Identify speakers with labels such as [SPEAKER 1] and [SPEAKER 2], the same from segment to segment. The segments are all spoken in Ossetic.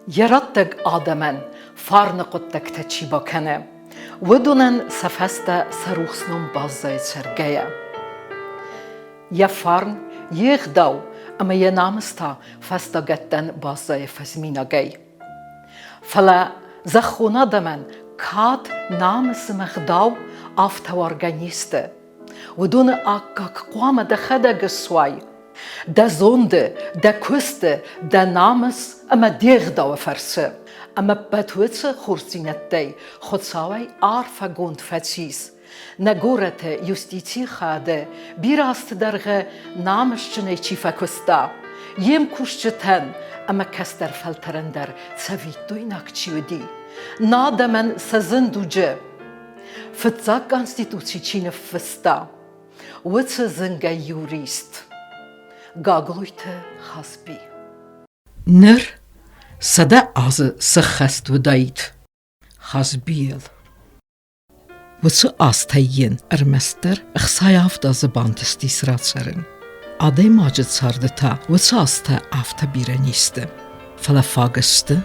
[SPEAKER 1] Йӕ раттӕг адӕмӕн фарны хъуыддӕгтӕ чи бакӕны, уыдонӕн сӕ фӕстӕ сӕ рухс ном баззайы цӕргӕйӕ. Йӕ фарн, йе гъдау ӕмӕ йӕ намыс та фӕстагӕттӕн баззайы фӕзминагӕй. Фӕлӕ зӕххон адӕмӕн кад, намыс ӕмӕ гъдау афтӕ уаргӕ не сты. Уыдоны аккаг хъуамӕ дӕхӕдӕг ссуай. Дӕ зонды, дӕ куысты, дӕ намыс ӕмӕ де гъдауы фӕрцы. Ӕмӕ ӕппӕт уыцы хорздзинӕдтӕй Хуыцауӕй арфӕгонд фӕцис. Нӕ горӕты юстицийы хады бирӕ азты дӕргъы намысджынӕй чи фӕкуыста, йе мкусджытӕн ӕмӕ кӕстӕр фӕлтӕрӕн дӕр цӕвиттойнаг чи уыди, нӕ адӕмӕн сӕ зын дуджы фыццаг конституци чи ныффыста, уыцы зынгӕ юрист Гаглойты Хазби. Ныр 100 азы сыххӕст уыдаид Хазбийыл. Уыцы азтӕй йын ӕрмӕстдӕр 67 азы бантыстис рацӕрын. Адӕймаджы царды та уыцы азтӕ афтӕ бирӕ не сты, фӕлӕ фаг сты,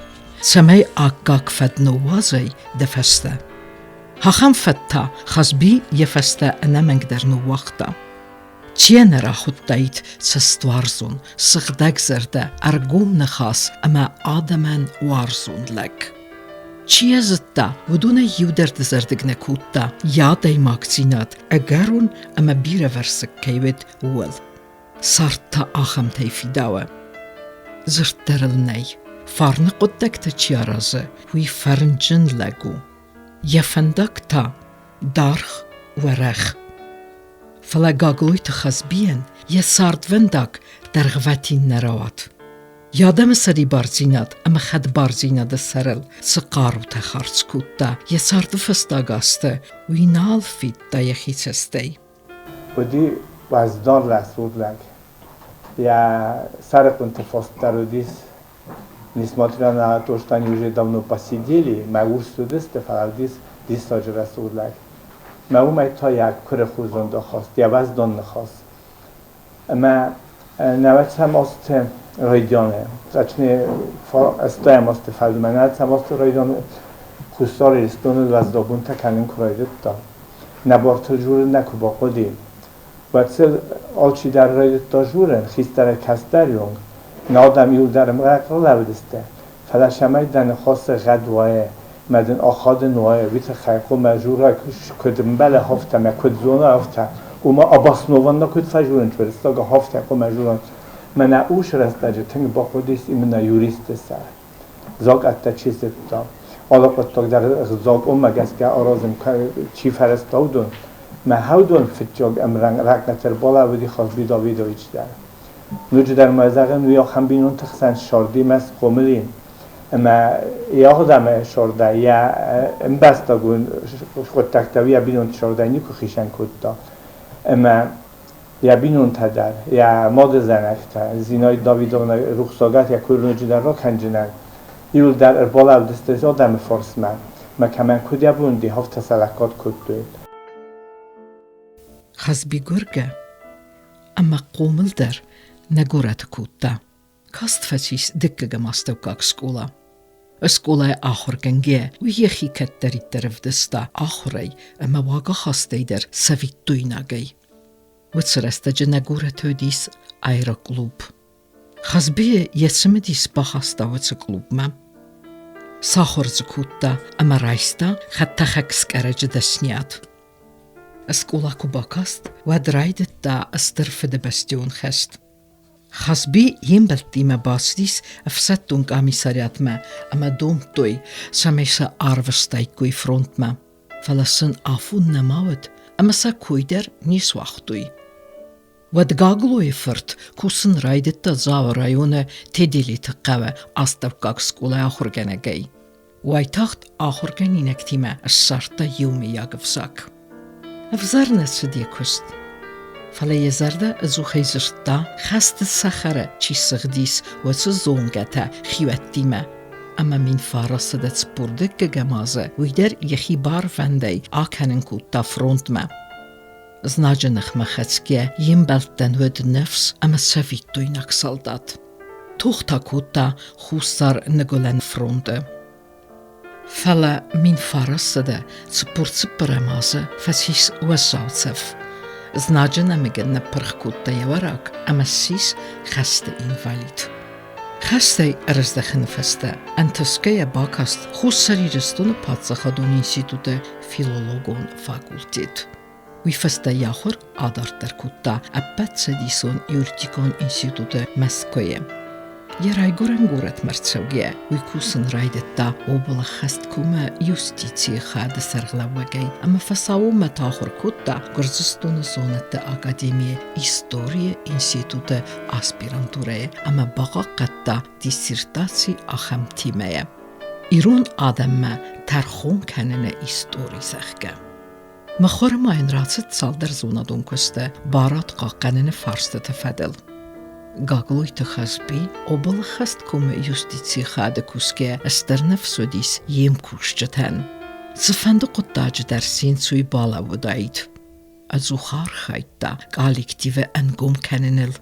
[SPEAKER 1] цӕмӕй аккаг фӕд ныууадзай дӕ фӕстӕ. Ахӕм фӕд та Хазби йӕ фӕстӕ ӕнӕмӕнгдӕр ныууагъта. Чи йӕ нӕ рахуыдтаид цӕстуарзон, сыгъдӕгзӕрдӕ, ӕргом ныхас ӕмӕ адӕмӕн уарзон лӕг. Чи йӕ зыдта, уыдонӕй иу дӕр дызӕрдыг нӕ кодта, йӕ адӕймагдзинад ӕгӕрон ӕмӕ бирӕвӕрсыг кӕй уыд, ууыл. Цард та ахӕмтӕй фидауы. Дзырд дӕр ыл нӕй, фарны хъуыддӕгтӕ чи аразы, уый фӕрнджын лӕг у. Йӕ фӕндаг та даргъ, уӕрӕх. Фӕлӕ Гаглойты Хазбийӕн йӕ цардвӕндаг дӕргъвӕтин нӕ рауад. Йӕ адӕмы сӕрибардзинад ӕмӕ хӕдбардзинады сӕрыл цы хъарутӕ хардз кодта йӕ царды фӕстаг азты, уый нал федта йӕхи цӕстӕй.
[SPEAKER 2] Уыди уӕздан рӕсугъд лӕг. Йӕ сӕрыхъуынты фост дӕр уыдис. Несмотря на то, что они уже давно поседели, мӕ урс уыдысты, фӕлӕ уыдис диссаджы рӕсугъд лӕг. Мӕ уымӕй та йӕ куырыху зондахаст, йӕ уӕздан ныхас. Ӕмӕ нӕуӕдзӕм азты райдианы, точнее, ӕстайӕм азты фӕлмӕ нӕуӕдзӕм азты райдианы Хуссар Ирыстоны уӕздабонтӕ кӕнын куы райдыдта, нӕ бартыл журын нӕ куы бахъуыди, уӕд сыл алчидӕр райдыдта журын, хистӕрӕй кӕстӕры онг. Нӕ адӕм иуылдӕр ӕмрӕнхъ лӕууыдысты, фӕлӕ цӕмӕй дӕ ныхасы гъӕд уайы, мӕ дын ахадын уайы, уый тыххӕй хъуамӕ журӕг куыд ӕмбӕлы афтӕ мӕ куыд зона, афтӕ. Уымӕ обоснованно куыд фӕжурын чырыстаг афтӕ хъуамӕ журын. Мӕнӕ ус рӕстӕджы тынг бахъуыдис именно юристы сӕр. Закъӕттӕ чи зыдта, алы хъуыддаг дӕр закъонмӕ гӕсгӕ аразын чи фӕрӕзта, уыдон. Мӕ хӕудон фыццаг ӕмрӕнхъ ракнӕтӕ балӕууыди Хазби Давидович дӕр. Ноджыдӕр ма зӕгъын, уый ахӕм бинонты хсӕн ссарди мӕ схъомыл и. Ӕмӕ йӕ адӕмы сӕрдӕй, йӕ ӕмбӕстагон хъуыддӕгтӕ йӕ бинонты сӕрдӕй никуы хицӕн кодта. Ӕмӕ йӕ бинонтӕ дӕр, йӕ мады зӕнӕгтӕ, Зинаид Давидовна рухсагӕт йӕ куырноджыдӕр ракӕнджынӕн, иуылдӕр ӕрбалӕудысты адӕмы фарсмӕ, мӕ кӕмӕн куыд йӕ бон уыди, афтӕ сӕ лӕггад кодтой.
[SPEAKER 1] Хазби гуыргӕ ӕмӕ хъомыл дӕр нӕ горӕты кодта. Каст фӕцис дыккӕгӕм астӕуккаг скъола. Скъолайы ахуыргӕнгӕ уый йӕхи кӕддӕриддӕр ӕвдыста ахуырӕй ӕмӕ уагахастӕй дӕр цӕвиттойнагӕй. Уыцы рӕстӕджы нӕ горӕты уыдис аэроклуб. Хазбийы йӕ цымыдис бахаста уыцы клубмӕ. Сахуыр дзы кодта ӕмӕ райста хӕдтӕхӕгскъӕрӕджы дӕсниад. Скъола куы бакаст, уӕд райдыдта Стыр Фыдыбӕстӕйон хӕст. Хазби йе мбӕлттимӕ бацыдис ӕфсӕддон къамисариатмӕ ӕмӕ домдтой, цӕмӕй сӕ арвыстаиккой фронтмӕ. Фӕлӕ сын афон нӕма уыд ӕмӕ сӕ кой дӕр не суагътой. Уӕд Гаглойы фырт кусын райдыдта Дзауы районы Теделеты хъӕуы астӕуккаг скъолайы ахуыргӕнӕгӕй. Уайтагъд ахуыргӕнинӕгтимӕ ссардта иумӕйаг ӕвзаг. Ӕвзӕр нӕ цыд йӕ куыст, фӕлӕ йӕ зӕрдӕ ӕдзухӕй дзырдта, хӕсты цӕхӕры чи сыгъдис, уыцы зонгӕтӕ хиуӕттимӕ. Ӕмӕ 1942 азы уый дӕр йӕхи барвӕндӕй акӕнын кодта фронтмӕ. Знаджы ныхмӕ хӕцгӕ йе мбӕлттӕн уыд ныфс ӕмӕ цӕвиттойнаг салдат. Тох та кодта Хуссар-Ныгуылӕн фронты. Фӕлӕ 1944 азы фӕцис уӕззау цӕф. Знаджы нӕмыгӕн ныппырх кодта йӕ уӕраг ӕмӕ ссис хӕсты инвалид. Хӕстӕй ӕрыздӕхыны фӕстӕ ӕнтысгӕйӕ бакаст Хуссар Ирыстоны паддзахадон институты филологон факультет. Уый фӕстӕ йӕ ахуыр адарддӕр кодта Ӕппӕтцӕдисон юридикон институты Мӕскуыйы. Йӕ райгуырӕн горӕтмӕ рцӕугӕйӕ, уый кусын райдыдта облӕххӕсткомы юстицийы хайады сӕргълӕууӕгӕй ӕмӕ фӕсаууонмӕ та ахуыр кодта Гуырдзыстоны зонӕдты академийы историйы институты аспирантурӕйы ӕмӕ бахъахъхъӕдта диссертаци ахӕм темӕйӕ «Ирон адӕммӕ тӕрхон кӕныны истори», зӕгъгӕ. Мыхуыры ма йын рацыд цалдӕр зонадон куысты барад хъахъхъӕныны фарстыты фӕдыл. Гаглойты Хазби облӕххӕсткомы юстицийы хады кусгӕ стыр ныфс уыдис йе мкусджытӕн. Цыфӕнды хъуыддаджы дӕр сенцуй балӕууыдаид. Ӕдзух архайдта коллективы ӕнгом кӕныныл.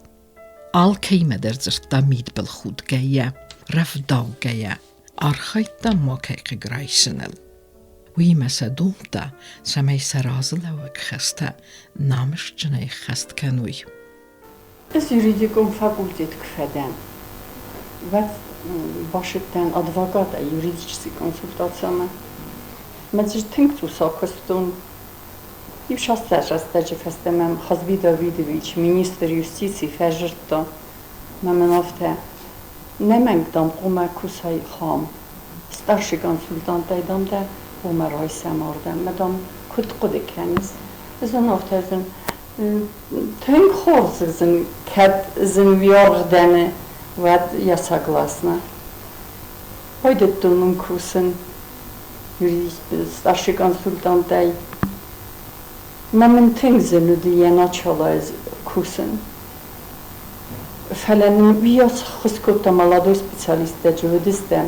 [SPEAKER 1] Алкӕимӕ дӕр дзырдта мидбылхудгӕйӕ, рӕвдаугӕйӕ, архайдта макӕй хъыг райсыныл. Уыимӕ сӕ домдта, цӕмӕй сӕ разылӕууӕг хӕстӕ намысджынӕй ӕххӕст кӕной.
[SPEAKER 3] Ӕз юридикон факультет куы фӕдӕн, уӕд бацыдтӕн адвокатӕй юридический консультацимӕ. Мӕ дзы тынг цъус акуыстон. Иу рӕстӕджы фӕстӕ мӕм Хазби Давидович, министр юстици, фӕзырдта. Мӕ мын афтӕ: Нӕмӕнг, дам, хъуамӕ кусай хам. Старший консультантӕй, дам, дӕ хъуамӕ райсӕм ардӕм. Мӕ, дам, куыд хъуыды кӕныс? Ӕз ын афтӕ зын тынг хорз зын, кӕд зын уиаргъ дӕн, уӕд я согласна. Байдыдтон ын кусын старший консультантӕй. Мӕ мын тынг зын уыди йӕ началайы кусын. Фӕлӕ нын уыйас ӕххуыс кодта молодой специалисттӕ уыдыстӕм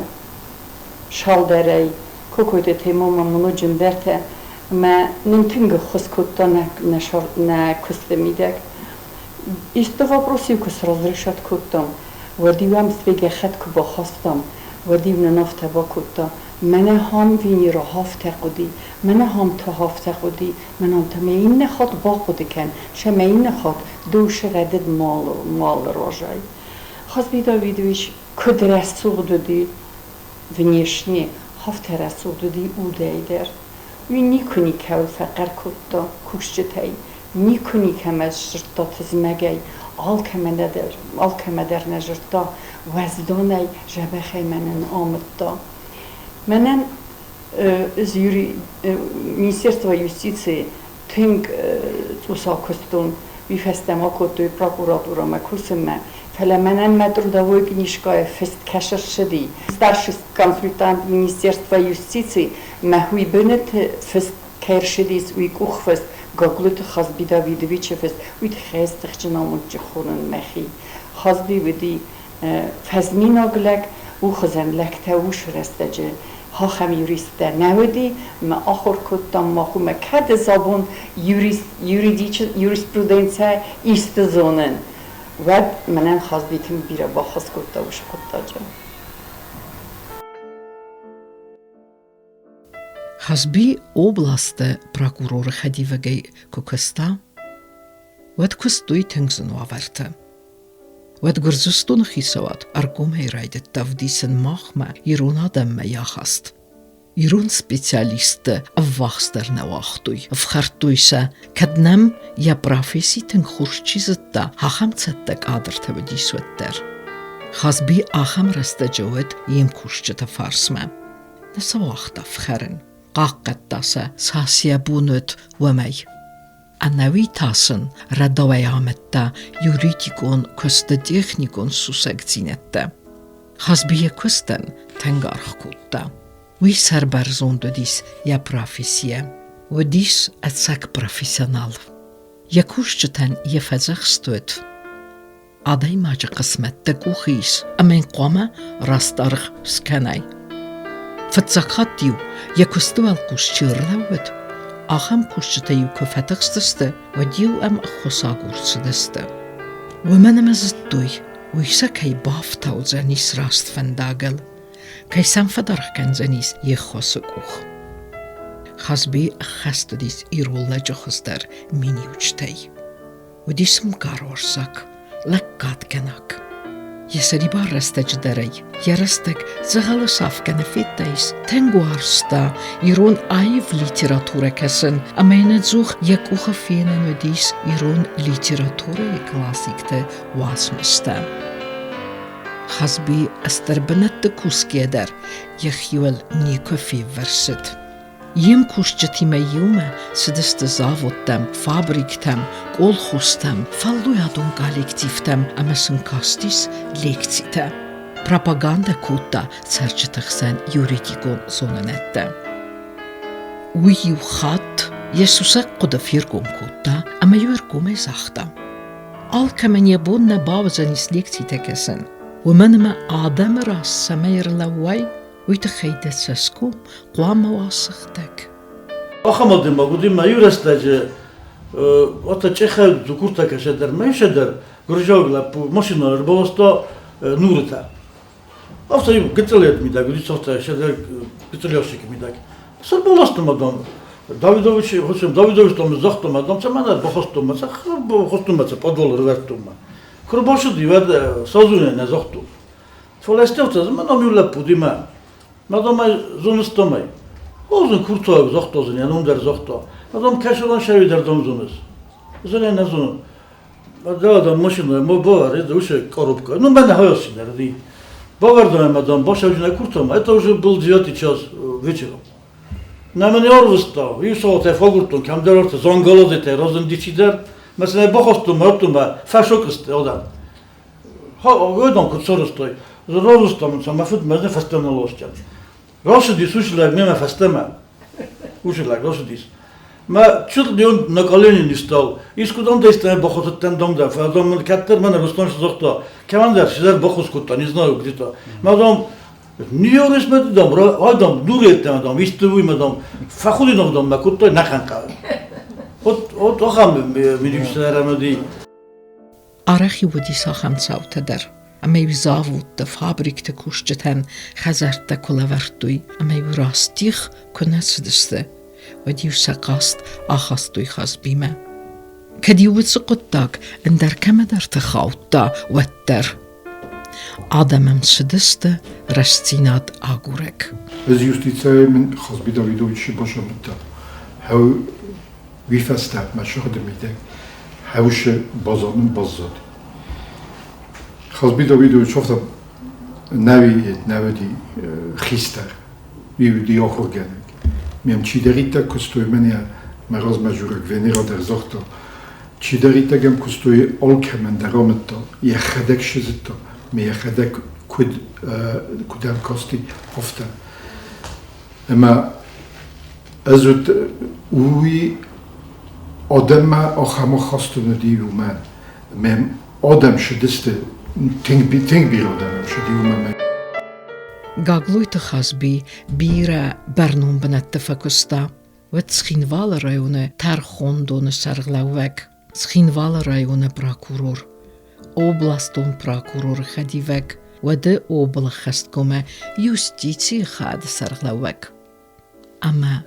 [SPEAKER 3] салдӕрӕй, Кокойты Темо ма ноджы ӕндӕртӕ ӕмӕ нын тынг ӕххуыс кодта нӕ куысты мидӕг. Исты вопрос-иу куы сразрешать кодтам, уӕд-иу ӕм свой гӕххӕтт куы бахастам, уӕд-иу нын афтӕ бакодта: мӕнӕ хам Венера афтӕ хъуыди, мӕнӕ хам та афтӕ хъуыди, мӕнӕн та мӕ иннӕ хатт бахъуыды кӕн, сӕ мӕ иннӕ хатт душы рӕдыд малы разӕй. Хазби Давидович куыд рӕсугъд уыди внешне, афтӕ рӕсугъд уыди удӕй дӕр. Уый никуы никӕуыл фӕхъӕр кодта кусджытӕй, никуы никӕмӕ сдзырдта тызмӕгӕй, алкӕмӕ дӕр нӕ зыдта, уӕздонӕй, дзӕбӕхӕй мӕнӕн амыдта. Мӕнӕн Министерство юстиции тынг цъус акуыстон, уый фӕстӕ ма кодтой прокуратурӕмӕ кусынмӕ, фӕлӕ мӕнӕн мӕ трудовой книжкӕйы фыст кӕс ссыди. Старший консультант Министерства юстиции мӕ уый бынаты фыст кӕй рсыдис, уый къухфыст Гаглойты Хазби Давидовичы фыст, уый тыххӕй ӕз тыхджын амондджын хонын мӕхи. Хазби уыди фӕзминаг лӕг, у хуызӕн лӕгтӕ уыцы рӕстӕджы ахӕм юристтӕ нӕ уыди, ӕмӕ ахуыр кодтам мах уымӕ кӕд ӕз абон юриспруденцийӕ исты зонын, уӕд мӕнӕн Хазби тынг бирӕ баххуыс кодта уыцы хъуыддаджы.
[SPEAKER 1] Хазби областы прокуроры хӕдивӕгӕй куы куыста, уӕд куыстой тынг зын уавӕрты. Уӕд Гуырдзыстоны хицауад ӕргомӕй райдыдта ӕвдисын махмӕ ирон адӕммӕ йӕ ахаст. Ирон специалистты ӕввахсдӕр нӕ уагътой, ӕфхӕрдтой сӕ, кӕд нӕм йӕ професси тынг хорз чи зыдта, ахӕм цӕттӕ кадртӕ уыдис, уӕддӕр. Хазби ахӕм рӕстӕджы уыд йе мкусджыты фарсмӕ. Нӕ сӕ уагъта ӕфхӕрын, хъахъхъӕдта сӕ, цас йӕ бон уыд, уымӕй. Ӕнӕуи та сын рӕдауӕй амыдта юридикон куысты техникон сусӕгдзинӕдтӕ. Хазби йӕ куыстӕн тынг аргъ кодта. Уый сӕрбӕрзонд уыдис йӕ профессийӕ. Уыдис ӕцӕг профессионал. Йӕ кусджытӕн йӕ фӕдзӕхст уыд: Адӕймаджы хъысмӕт дӕ къухы ис ӕмӕ йын хъуамӕ раст аргъ скӕнай. Фыццаг хатт-иу йӕ куысты уӕлхъус чи ӕрлӕууыд, ахӕм кусджытӕ-иу куы фӕтыхстысты, уӕд-иу ӕм ӕххуысагур цыдысты. Уымӕн ӕмӕ зыдтой, Уый сӕ кӕй бафтаудзӕнис раст фӕндагыл, кӕй сӕм фӕдаргъ кӕндзӕнис йе ххуысы къух. Хазби ӕххӕст уыдис ирон лӕджы хуыздӕр миниуджытӕй. Уыдис мгаруарзаг, лӕггадгӕнӕг. Йӕ сӕрибар рӕстӕджы дӕр ӕй йӕ рӕстӕг дзӕгъӕлы сафгӕ нӕ федтаис, тынг уарзта ирон аив литературӕ кӕсын ӕмӕ йын ӕдзух йӕ къухы фенӕн уыдис ирон литературӕйы классикты уацмыстӕ. Хазби стыр бынӕтты кусгӕ дӕр йӕхиуыл никуы феввӕрсыд. Йе мкусджытимӕ иумӕ цыдысты заводтӕм, фабриктӕм, колхозтӕм, фӕллойадон коллективтӕм ӕмӕ сын кастис лекцитӕ. Пропагандӕ кодта цӕрджыты хсӕн юридикон зонынӕдтӕ. Уый иу хатт йӕ сусӕг хъуыды фергом кодта ӕмӕ-иу ӕргомӕй загъта: Алкӕмӕн йӕ бон нӕ бауыдзӕнис лекцитӕ кӕсын, уымӕн ӕмӕ адӕмы раз цӕмӕй ӕрлӕууай, уый тыххӕй дӕ цӕсгом хъуамӕ уа сыгъдӕг.
[SPEAKER 4] Ахӕм адӕймаг уыди мӕ иу рӕстӕджы отӕ чъехӕ дзукуртӕ кӕсӕдӕр мӕ исӕдӕр гуырдзиаг лӕппу машинӕ ӕрбаласта нурытӕ. Афтӕ иу гыццыл мидӕг уыдис, афтӕ сӕдӕр гыццыл ящикы мидӕг. Ӕрбаластам адӕм. Давидович, Давидович там загътам адӕм, цӕмӕн ӕрбахастам, бахастам ма подвал ӕрвӕрдтам. Куы рбацыди, уӕд сазунӕ нӕ загътон. Фӕлӕ стӕвтӕ, мӕ иу лӕппу уыди мӕ. Мадам ӕй зоныс домӕй. Озын куртуаг загъта зын, йӕ ном дӕр загъта. Мадам кӕсӕлон шави дӕр дом зоныс. Зын нӕ зонын. Да, да, машина, мо бавар, это уже коробка. Ну, мене hayasın dedi. Бавардан мадам, башавжина куртам. Это уже был девятый час вечера. На мене арвыста, и саате фагуртон, кемдер орта, зангаладете, разын дичидер. Mesela бахастум, аттум, фашокысты адам. Ödon куыд сарӕзтой, разыстам сӕ мӕ фыд мӕ фӕстӕмӕ ластӕн. Рацыдис уыцы лӕг мемӕ фӕстӕмӕ. Уыцы лӕг рацыдис. Мӕ чуть ли он на колени не стал. Искуыдӕм дӕстӕ бахуыдтӕн дам дӕр, фӕлӕ дам мын кӕддӕр мӕнӕ Руслан загъта, кӕмӕндӕр чидӕр баххуыс кодта, не знаю где-то. Мӕ дам, Ньюрисмӕ дам, ай дам, дуреттӕ дам, исты уый мӕ дам, фӕхудинаг дам мӕ кодтой нӕхъӕн хъӕуы. Вот, вот ахӕм миниуджытӕ уыди.
[SPEAKER 1] Арӕх-иу уыдис ахӕм цаутӕ дӕр, ӕмӕ-иу заводты, фабрикты кусджытӕн хӕдзӕрттӕ куы лӕвӕрдтой ӕмӕ-иу раст тигъ куы нӕ цыдысты, уӕд-иу сӕ хъаст ахастой Хазбимӕ. Кӕд-иу уыцы хъуыддаг ӕндӕр кӕмӕдӕрты хаудта, уӕддӕр. Адӕм ӕм цыдысты рӕстдзинад агурӕг.
[SPEAKER 5] Ӕз юстицӕйы мын Хазби Давидовичы базамыдта. Уый фӕстӕ мӕ сыгъды мидӕг хӕусы базонын баззад. Хазби Давидович афтӕ нӕуи нӕ уыди хистӕр, уый уыди ахуыргӕнӕг. Мӕм чидӕриддӕр куыстой, мӕнӕ мӕ размӕ дзурӕг Венера дӕр загъта, чидӕриддӕр ӕм куыстой, алкӕмӕн дӕр амыдта, йӕхӕдӕг сызыдта, ме йӕхӕдӕг куыд куыд ӕм касти, афтӕ. Ӕмӕ ӕз уыд уый адӕммӕ ахӕм ахаст уыди уымӕн. Мӕм адӕм цыдысты, тынг, тынг бирӕ адӕм цыди уымӕн.
[SPEAKER 1] Гаглойты Хазби бирӕ бӕрнон бынӕтты фӕкуыста. Уӕд Цхинвалы районы тӕрхондоны сӕргълӕууӕг, Цхинвалы районы прокурор, областон прокуроры хӕдивӕг, уӕды облӕххӕсткомӕ юстицийы хады сӕргълӕууӕг. Ӕмӕ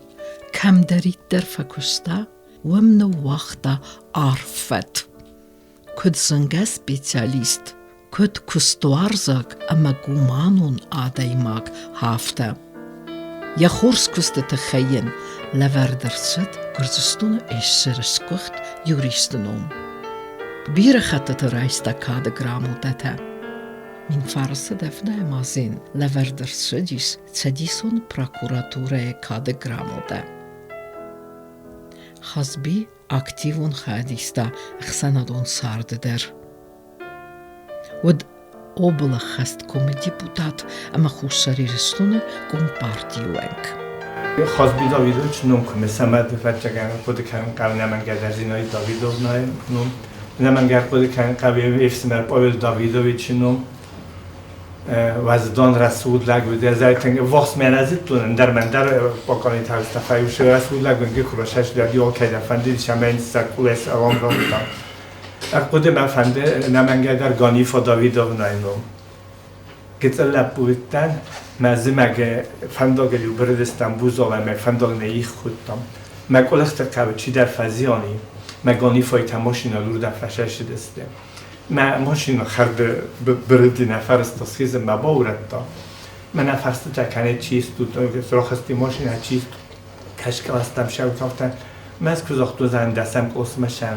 [SPEAKER 1] кӕмдӕриддӕр фӕкуыста, уым ныууагъта арф фӕд. Куыд зынгӕ специалист, куыд куыстуарзаг ӕмӕ гуманон адӕймаг, афтӕ. Йӕ хорз куысты тыххӕй йын лӕвӕрд ӕрцыд Гуырдзыстоны СССР-ы сгуыхт юристы ном. Бирӕ хӕттыты райста кады грамотӕтӕ. Минфарсы дӕфнӕйы азен лӕвӕрд ӕрцыдис Цӕдисон прокуратурӕйы кады грамотӕ. Хазби активон хайад иста ӕхсӕнадон царды дӕр. Уыд облӕххӕсткомы депутат ӕмӕ Хуссар Ирыстоны Компартийы уӕнг.
[SPEAKER 2] Хазби Давидович ном куы мысӕм, ӕвӕццӕгӕн хъуыды кӕнын хъӕуы ӕнӕмӕнгӕй Зинаида Давидовнайы ном, ӕнӕмӕнгӕй ӕрхъуыды кӕнын хъӕуы йе фсымӕр Павел Давидовичы ном. Уӕздан рӕсугъд лӕг уыд, ӕз ӕй тынг ӕввахс мӕ нӕ зыдтон, ӕндӕр мӕн дӕр Бакалайы Фӕюсы рӕсугъд лӕг уынгы куы расӕст, уӕд алкӕй дӕр фӕндыдис ӕмӕ йын сӕ къулӕй салам радта. Ӕрхъуыды мӕ фӕнды ӕнӕмӕнгӕйдӕр Ганифа Давидовнайы ном. Гыццыл лӕппу уыдтӕн, мӕ зымӕг фӕндагыл-иу бырыдыстӕм Бузал ӕмӕ фӕндаг нӕ их кодтам. Мӕ къуылыхты хъӕуы чидӕр фӕзиан и, мӕ Ганифайы та машинӕ лурдӕм фӕсӕсыдысты. Мӕ машинӕ хӕрды бырыди нӕ фӕрӕзта схизын мӕ баурӕдта. Мӕнӕ фарстытӕ кӕнӕ чи стут, рахызти машинӕ чи стут, кӕсгӕластам сӕутавтӕ. Мӕскуы загътой, дӕсӕм къласмӕ сӕ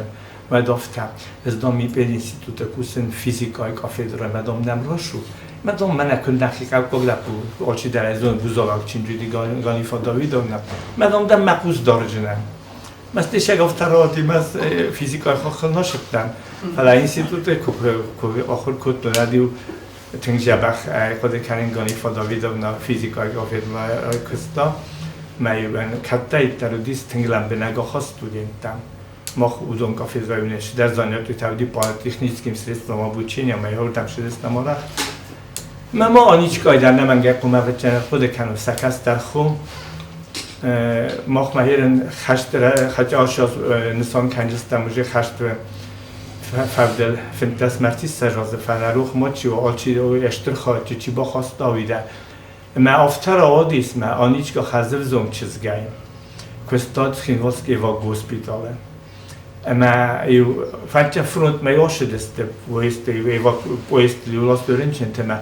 [SPEAKER 2] Уӕд афтӕ, ӕз дам пединституты кусын физикӕйы кафедрӕ, мӕ дам нӕм рацу. Мӕ дам мӕнӕ куыд нӕхи хъӕуккаг лӕппу, алчидӕр ӕй зоны Бузалаг Чинджиди Ганифа Давидовна, мӕ дам дӕм мӕ хъус дарджынӕн. Мӕ диссаг афтӕ рауади, мӕ физикӕйы хаххыл нӕ сыдтӕн, фӕлӕ институты куы ахуыр кодтон, уӕд-иу тынг дзӕбӕх ӕй хъуыды кӕнын Ганифа Давидовна физикӕйы кафедрӕйы куыста. Мӕ-иу кӕддӕриддӕр уыдис тынг лӕмбынӕг ахаст студенттӕм. Мах уыдон кафедрайы цыдӕр занятийтӕ уыди по техническим средствам обучения ӕмӕ йӕ средствам арӕх. Мӕ ма Аничкайы дӕр нӕмӕнгӕй хъуамӕ хъуыды кӕнын сӕ кӕстӕр хо. Мах ма ерын хӕсты хотя нысан кӕнджыстӕм уже хӕсты фӕвдыл 15 мартиссӕз азы фӕлӕ рох ма чи у, алчи стыр хатты чи бахаста, уый дӕр. Ӕмӕ афтӕ рауадис, мӕ Аничка хӕрзӕвзонг чызгӕй куыста Цхинвалскы эвакгоспиталы. Ӕмӕ-иу фӕнтӕ фронтмӕ ацыдысты поездты, поездты-иу ластой рынчынты ӕмӕ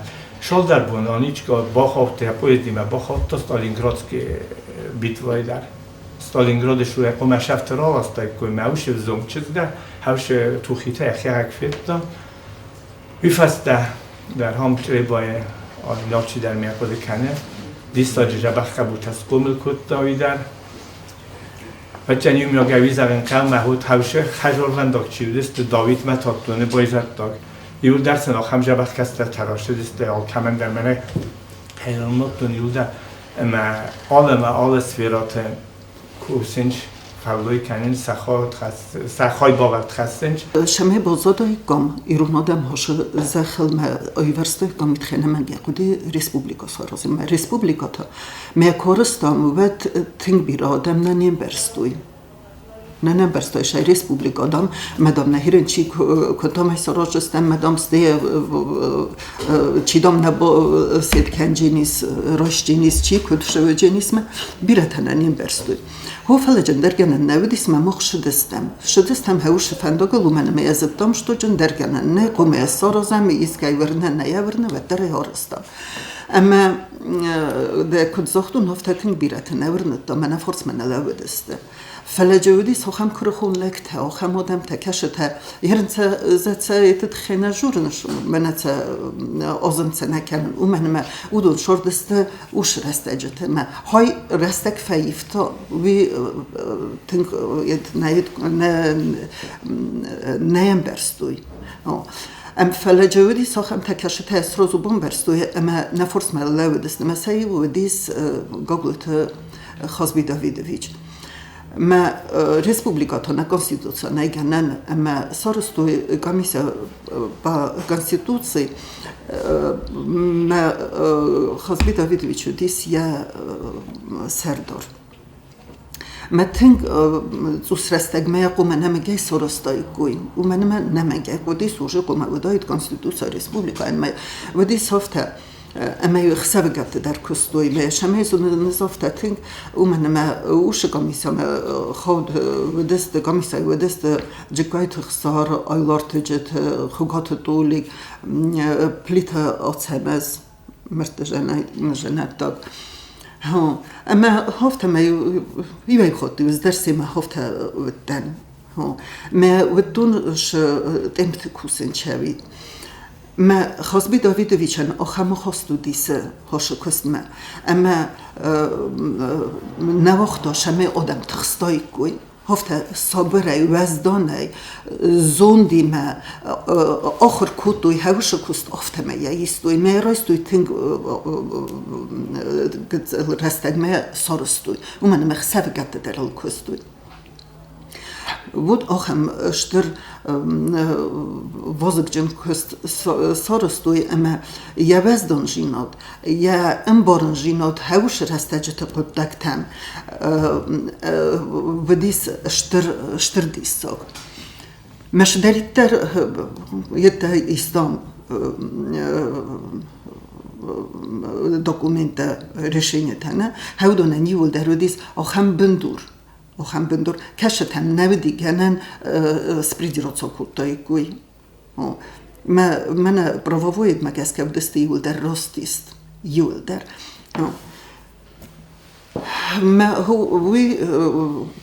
[SPEAKER 2] цалдӕр боны Аничка бахаудта йӕ поездимӕ, бахаудта Сталинградскы битвӕйы дӕр. Сталинграды суӕ хъуамӕ сӕфты раластаиккой мӕ уыцы взонг чызг дӕр, хӕвсы тухитӕ йӕхи федта. Уый фӕстӕ дӕр ам Чъребайы алчидӕр ме хъуыды кӕны. Диссаджы дзӕбӕх хъӕбултӕ схъомыл кодта уый дӕр. Фӕччӕн иумиагӕй уый зӕгъын хъӕуы, мӕ хо Таусы хӕзорвӕндаг чи уыдысты, Давидмӕ Тадтоны байзӕддаг. Иуылдӕр сын ахӕм дзӕбӕх кӕстӕртӕ рацыдысты, алкӕмӕн дӕр мӕнӕ хӕрӕнуӕттон иуылдӕр ӕмӕ алы ӕмӕ алы сферӕты кусынц, фӕллой кӕнынц, сӕ хайбавӕрд хӕссынц.
[SPEAKER 6] Шаме баззадаиккам ирон адӕм хасы зӕххыл мӕ ӕвӕрстаиккам итхенӕмӕнгӕ хъуыды республикӕ саразынмӕ. Республикӕтӕ мӕ корыстам, уӕд тынг бирӕ адӕм нӕ не мбӕрстой. Не не мбӕрстой сӕ республикӕ дам, мадам нӕхирен чи кодтам сараздзыстӕм, мадам сте чи дам нӕ сед кӕндженис, растдженис, чи куыд сӕвӕдженисмӕ, бирӕтӕ нӕ не мбӕрстой. Хо фӕлӕ ӕндӕргӕнӕн нӕ уыдис мӕ мах ссыдыстӕм. Ссыдыстӕм хӕусы фӕндагыл, уымӕн ӕмӕ йӕ зыдтам, что ӕндӕргӕнӕн нӕ, хъуамӕ йӕ саразӕм, искӕй уырна, нӕ йӕ уырна, уӕддӕр ӕй арӕзтам. Ӕмӕ дӕ куыд загътон, афтӕ тынг бирӕтӕ нӕ уырныдта, мӕнӕ фарсмӕ нӕ лӕууыдысты. Фӕлӕ джы уыдис ахӕм куырыхон лӕгтӕ, ахӕм адӕмтӕ, кӕсытӕ, ерынцӕ зӕцӕ тыххӕй нӕ журыныс, мӕнӕ цӕ озымцӕ нӕ кӕнын, уымӕн ӕмӕ уыдон сордысты ус рӕстӕджыты мӕ хай рӕстӕг фӕивта, уый тынг нӕ ӕмбӕрстой. Фӕлӕ джы уыдис ахӕмтӕ, кӕсытӕ сразу бамбӕрстой ӕмӕ нӕ форсмӕ лӕууыдысты ӕмӕ сӕ иу уыдис Гаглойты Хазби Давидович. Мӕ республикӕтӕ нӕ конституци нӕй гӕнӕн ӕмӕ сарӕзтой комиссия по конституции. Мӕ Хазби Давидович уыдис йӕ сӕрдар. Мӕ тынг цъус рӕстӕгмӕ хъуамӕ нӕмыгӕй сарӕзтаиккой, уымӕн ӕмӕ нӕмыгӕй уыдис уже хъуамӕ уыдаид конституция республикӕйӕн ӕмӕ уыдис афтӕ ӕмӕ ӕхсӕвыгӕтты дӕр куыстой. Мӕ сӕмӕй ныззагъта тынг, уымӕн ӕмӕ уыцы комиссамӕ хауд уыдысты, комиссайы уыдысты Джыккайты Хсар, Айларты Джеты, Хуыгаты Толик, Плиты Ацӕмӕз, мӕрдты зӕнӕттаг. Ӕмӕ афтӕмӕй иуӕй хатт ӕз дӕр семӕ афтӕ уыдтӕн. Мӕ уыдтон тъемты кусын чӕви. Мӕ Хазби Давидовичӕн ахӕм ахаст уыдис хосы куыстмӕ, ӕмӕ нӕ уагъта, цӕмӕй адӕм тыхстаиккой. Афтӕ сабырӕй, уӕзданӕй, зондимӕ ахуыр кодтой хӕусы куыст, афтӕмӕй йӕ истой. Мӕ райстой тынг рӕстӕгмӕ сарӕзтой, уымӕн ӕмӕ ӕхсӕвыгӕтты дӕр ыл куыстой. Уыд ахӕм стыр вазыгджын куыст сарӕзтой ӕмӕ йӕ уӕздандзинад, йӕ ӕмбарындзинад хӕусы рӕстӕджыты хъуыддӕгтӕм уыдис стыр, стыр диссаг. Мӕ цыдӕриддӕр йедтӕ истам документтӕ, решениетӕ, нӕ, уыдонӕн иууылдӕр уыдис ахӕм бындур, ахӕм бындур, кӕсытӕм нӕ уыди гӕнӕн спридироцо кодтаиккой. Мӕ, мӕнӕ правовоедмӕ гӕсгӕ уыдысты иууылдӕр раст ист, иууылдӕр. Уый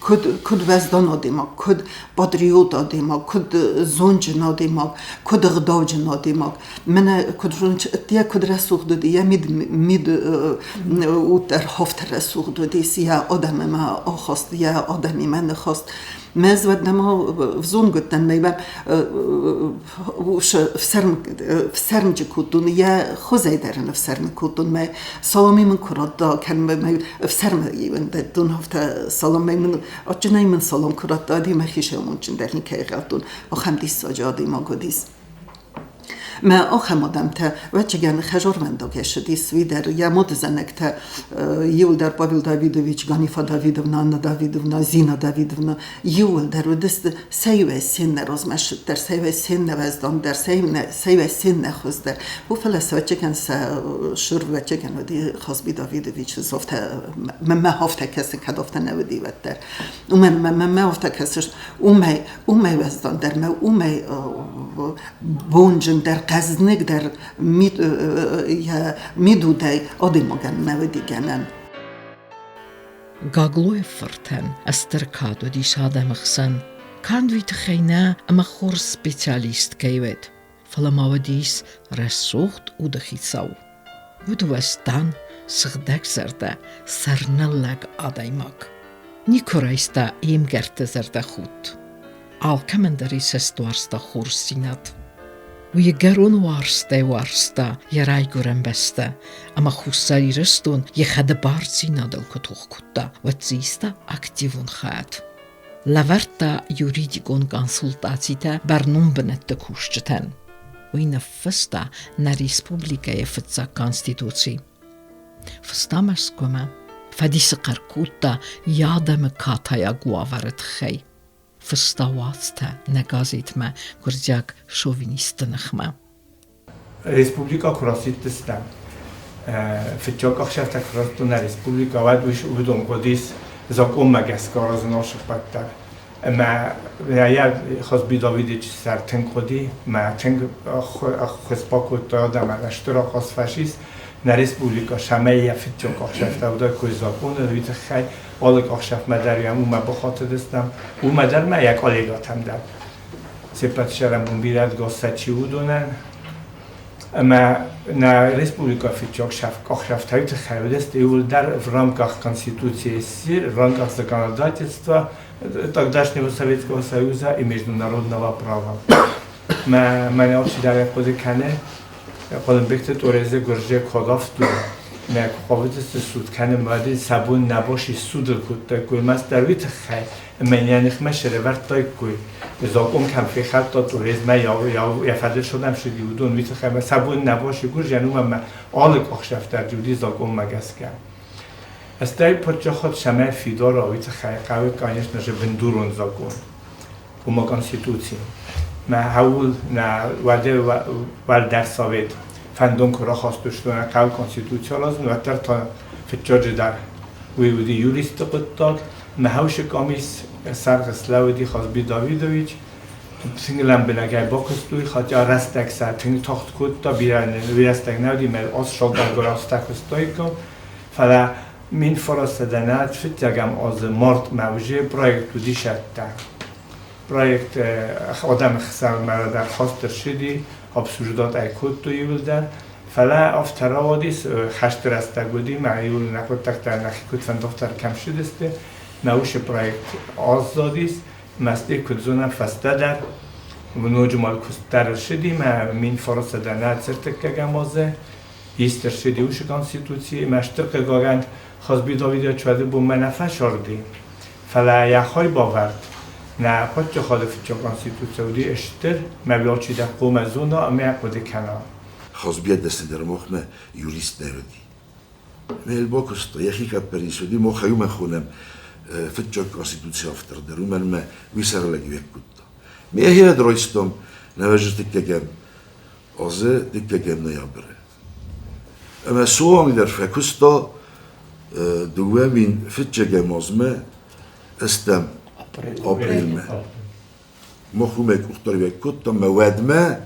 [SPEAKER 6] куыд уӕздан адӕймаг, куыд патриот адӕймаг, куыд зонджын адӕймаг, куыд ӕгъдауджын адӕймаг. Мӕнӕ куыд йӕ куыд рӕсугъд уыди, йӕ мид мид уд дӕр афтӕ рӕсугъд уыдис, йӕ адӕмимӕ ахаст, йӕ адӕмимӕ ныхас. Мӕ ӕз уӕд нӕма взонг уыдтӕн, мӕ ӕфсӕрмджы кодтон, йӕ хуызӕй дӕр ын ӕфсӕрмы кодтон. Мӕ саламӕй мын куы радта, кӕн мӕ ӕфсӕрмы дӕттон, афтӕ саламӕй мын адджынӕй мын салам куы радта, ӕди мӕхи сӕумонджындӕр никӕй гъӕлдтон. Ахӕм диссаджы адӕймаг уыдис. Мӕ ахӕм адӕмтӕ, ӕвӕццӕгӕн, хӕзарвӕндаг ӕссыдис, уый дӕр йӕ мадызӕнӕгтӕ иуылдӕр Павел Давидович, Ганифа Давидовна, Анна Давидовна, Зина Давидовна иуылдӕр уыдысты сӕ иуӕй сеннӕ размӕ ссыддӕр, сӕ иуӕй сеннӕ уӕздандӕр, сӕ иуӕй сеннӕ хуыздӕр. О, фӕлӕ сӕ ӕвӕццӕгӕн сӕ сыр ӕвӕццӕгӕн уыди Хазби Давидович, афтӕ мӕнмӕ афтӕ кӕсы, кӕд афтӕ нӕ уыди, уӕддӕр. Уымӕн мӕнмӕ афтӕ кӕсы, уымӕй уымӕй уӕздандӕр мӕ уымӕй бонджындӕр, хъӕзныгдӕр мидудӕй адӕймагӕн нӕ уыди гӕнӕн.
[SPEAKER 1] Гаглойы фыртӕн стыр кад уыдис адӕмы хсӕн. Канд уый тыххӕй нӕ, ӕмӕ хорз специалист кӕй уыд, фӕлӕ ма уыдис рӕсугъд уды хицау. Уыд уӕздан, сыгъдӕгзӕрдӕ, сӕрныллӕг адӕймаг. Никуы райста йе мгӕртты зӕрдӕхудт. Алкӕмӕн дӕр йӕ цӕст уарзта хорздзинад. Уый ӕгӕрон уарзтӕй уарзта йӕ райгуырӕн бӕстӕ, ӕмӕ Хуссар Ирыстон йӕ хӕдбардзинадыл куы тох кодта, уӕд дзы иста активон хайад. Лӕвӕрдта юридикон консультацитӕ бӕрнон бынӕтты кусджытӕн. Уый ныффыста нӕ республикӕйы фыццаг Конституци. Фыста Мӕскуымӕ, фӕдисы хъӕр кодта йӕ адӕмы катайаг уавӕры тыххӕй. Фыста уацтӕ нӕ газетмӕ гуырдзиаг шовинистты ныхмӕ.
[SPEAKER 2] Республикӕ куы расидтыстӕм, фыццаг ӕхсӕвтӕ куы радтон нӕ республикӕ, уӕд уыдон хъуыдис закъонмӕ гӕсгӕ аразын ӕфсӕддӕттӕ. Ӕмӕ йӕ Хазби Давидович сӕр тынг хъуыди, мӕ тынг ӕххуыс бакодта адӕмӕн стыр ахъаз фӕсис. Нӕ республикӕ цӕмӕй йӕ фыццаг ӕхсӕвтӕ уыдаиккой закъоны, уый тыххӕй алы ӕхсӕвмӕ дӕр йӕм уымӕ бахатыдыстӕм, уымӕ дӕр ма йӕ коллегӕтӕм дӕр. Се ппӕт сӕрӕнбон бирӕ госса чи уыдонӕн. Ӕмӕ нӕ республикӕ фыццаг къахсӕфтӕй тыххӕй уыдысты иууылдӕр в рамках Конституции СССР, в рамках законодательства тогдашнего Советского Союза и международного права. Мӕ мӕнӕ алчидӕр хъуыды кӕны, Хъуылымбегты Торезы гуырдзиаг кодавту мӕ куы хъавыдысты суд кӕнын, уӕд сӕ бон нӕ бос ссудыл кодтаиккой мастдӕр уый тыххӕй, ӕмӕ йӕ ныхмӕ сӕрӕвӕрдтаиккой, закъон кӕм фехӕлдта, Торезмӕ йӕ фӕдыл содӕм цыди, уыдон уый тыххӕй ӕмӕ сӕ бон нӕ бос гуырдзиан, уымӕн ӕмӕ алы къахсӕф дӕр уыди закъонмӕ гӕсгӕ. Стӕй паддзахад цӕмӕй фидара, уый тыххӕй хъӕуы, конечно же, бындурон закъон. Уымӕ Конституци. Мӕ хъӕуыл нӕ уӕды уӕлдӕр совет фӕндон куы рахастысты нӕ хъӕуы Конституци аразын, уӕддӕр та фыццаджыдӕр уый уыди юристты хъуыддаг. Мӕ хъӕусы къамис сӕргъ слӕууыди Хазби Давидович. Тынг лӕмбынӕгӕй бакуыстой, хотя рӕстӕг сӕ тынг тагъд кодта, бирӕ рӕстӕг нӕ уыди, мӕ аз сабыргай азтӕ куыстаиккам. Фӕлӕ 1900 фыццӕгӕм азы мартмӕ уже проект уыди сӕттӕ. Проект адӕмы хсӕнмӕ дӕр хаст ӕрцыди, обсуждать ӕй кодтой иууылдӕр. Фӕлӕ афтӕ рауадис, хӕсты рӕстӕг уыди, мӕ иуыл нӕ хъуыддӕгтӕ нӕхи куыд фӕндагъддӕр кӕм ссыдысты. Мӕ уыцы проект аззадис, мӕ куыд зонӕм фӕстӕдӕр, ноджы ма куыст дӕр ӕрцыди, мӕ 1909 азы ист ӕрцыди уыцы конституци, мӕ стыр хъыгагӕн, Хазби Давидович уӕды бонмӕ нӕ фӕсырди, фӕлӕ йӕ хайбавӕрд нӕ паддзахады фыццаг конституци уыди стыр, мӕ алчидӕр хъуамӕ зона ӕмӕ хъуыды кӕна.
[SPEAKER 7] Хазби ӕддӕсныдӕр махмӕ юрист нӕ уыди. Мел бакуыста, йӕхи хъӕппӕрис уыди, мах ӕй уымӕн хонӕм фыццаг конституцийы автор дӕр, уымӕн ӕмӕ уый сӕрылӕгиуӕг кодта. Ме райстам нӕвӕзы азы дыккӕгӕм ноябры. Ӕмӕ суанг дӕр фӕкуыста 2005 азмӕ ӕстӕм апрелмӕ. Мах уымӕй къухдариуӕг кодтам, ӕмӕ уӕдмӕ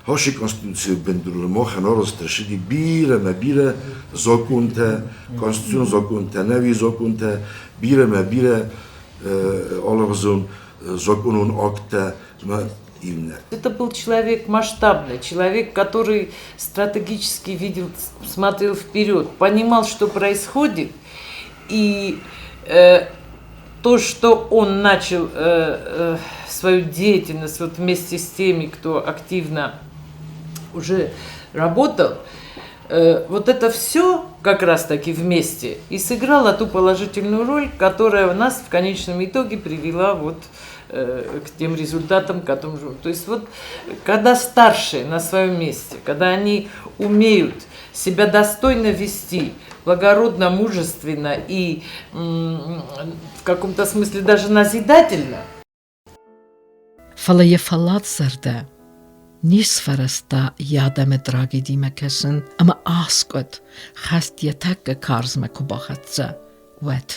[SPEAKER 7] Хасы конституцийы бындурыл махӕн арӕзт ӕрцыди бирӕ мӕ бирӕ законтӕ, конституцион законтӕ, нӕуи законтӕ, бирӕ мӕ бирӕ алыгъуызон законон акттӕ ӕмӕ иннӕ.
[SPEAKER 8] Это был человек масштабный, человек, который стратегически видел, смотрел вперед, понимал, что происходит, и то, что он начал свою деятельность вот вместе с теми, кто активно уже работал, вот это все как раз-таки вместе и сыграло ту положительную роль, которая у нас в конечном итоге привела вот к тем результатам, которым... То есть вот когда старшие на своем месте, когда они умеют себя достойно вести, благородно, мужественно и в каком-то смысле даже назидательно.
[SPEAKER 1] Фӕлӕ йӕ фӕллад зӕрдӕ не сфӕрӕзта йӕ адӕмы трагедимӕ кӕсын ӕмӕ аскъуыд, хӕст йӕ тӕккӕ карзмӕ куы бахӕццӕ, уӕд.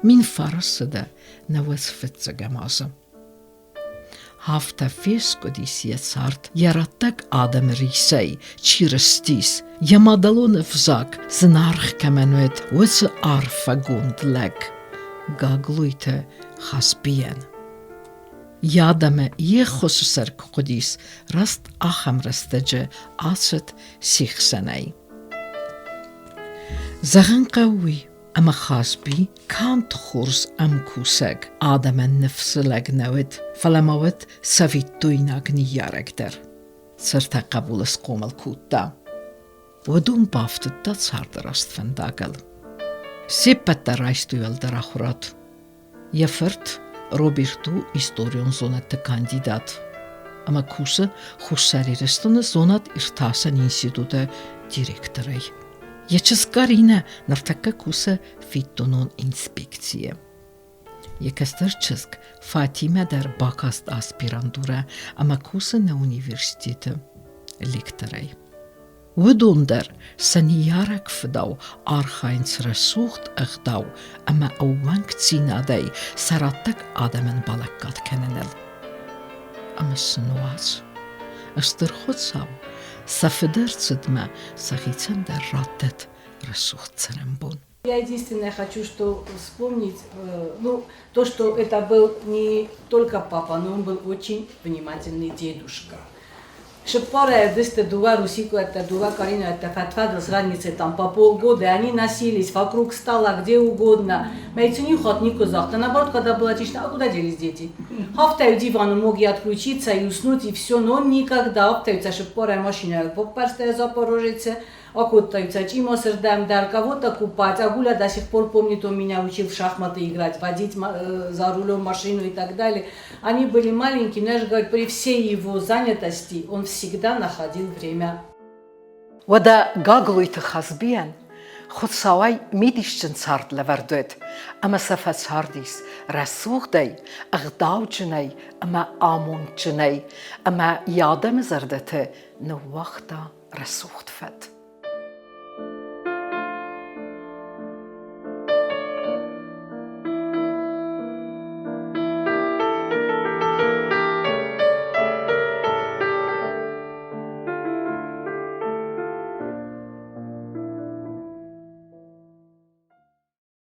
[SPEAKER 1] 1900 фыццӕгӕм азы. Афтӕ фескъуыдис йӕ цард йӕ раттӕг адӕмы рисӕй, чи рыстис, йӕ мадӕлон ӕвзаг зынаргъ кӕмӕн уыд, уыцы арфӕгонд лӕг Гаглойты Хазбийӕн. Йӕ адӕмы йе ххуысы сӕр куы хъуыдис, раст ахӕм рӕстӕджы ацыд се хсӕнӕй. Зӕгъын хъӕуы уый, ӕмӕ Хазби канд хорз ӕмкусӕг адӕмӕн ныфсы лӕг нӕ уыд, фӕлӕ ма уыд цӕвиттойнаг ныййарӕг дӕр. Цыртӕ хъӕбулы схъомыл кодта. Уыдон бафтыдта царды раст фӕндагыл. Се ппӕт дӕр райстой уӕлдӕр ахуырад. Йӕ фырт Роберт у историон зонӕдты кандидат ӕмӕ кусы Хуссар Ирыстоны зонад-иртасӕн институты директорӕй. Йӕ чызг Каринӕ ныртӕккӕ кусы фиддонон инспекцийы. Йӕ кӕстӕр чызг Фатимӕ дӕр бакаст аспирантурӕ ӕмӕ кусы нӕ университеты лекторӕй. Уыдон дӕр сӕ ныййарӕг фыдау архайынц рӕсугъд ӕгъдау ӕмӕ ӕууӕнкдзинадӕй сӕ раттӕг адӕмӕн балӕггад кӕныныл. Ӕмӕ сын уадз, Стыр Хуыцау сӕ фыды ӕрцыдмӕ сӕхицӕн дӕр раттӕд рӕсугъд цӕрӕнбон.
[SPEAKER 9] Я единственное хочу что вспомнить, ну, то, что это был не только папа, но он был очень внимательный дедушка. Шиппара дысты дуа Русику, это дуа Карина, это Фатфадл с разницей там по полгода, и они носились вокруг стола, где угодно. Мейцини хот не козахта. Наоборот, когда была тишина, а куда делись дети? Хафтаю дивану мог я отключиться и уснуть, и все, но он никогда хафтаю, шиппара машина, попарстая Запорожице, Окутаются Чимосердам, дар кого-то купать. А Гуля до сих пор помнит, он меня учил в шахматы играть, водить за рулем машину и так далее. Они были маленькие, но я же говорю, при всей его занятости он всегда находил время.
[SPEAKER 1] Уӕдӕ Гаглойты Хазбийӕн Хуыцауӕй мидисджын цард лӕвӕрд уыд, ӕмӕ сӕ фӕцардис рӕсугъдӕй, ӕгъдауджынӕй ӕмӕ амондджынӕй, ӕмӕ йӕ адӕмы зӕрдӕты ныууагъта рӕсугъд фӕд.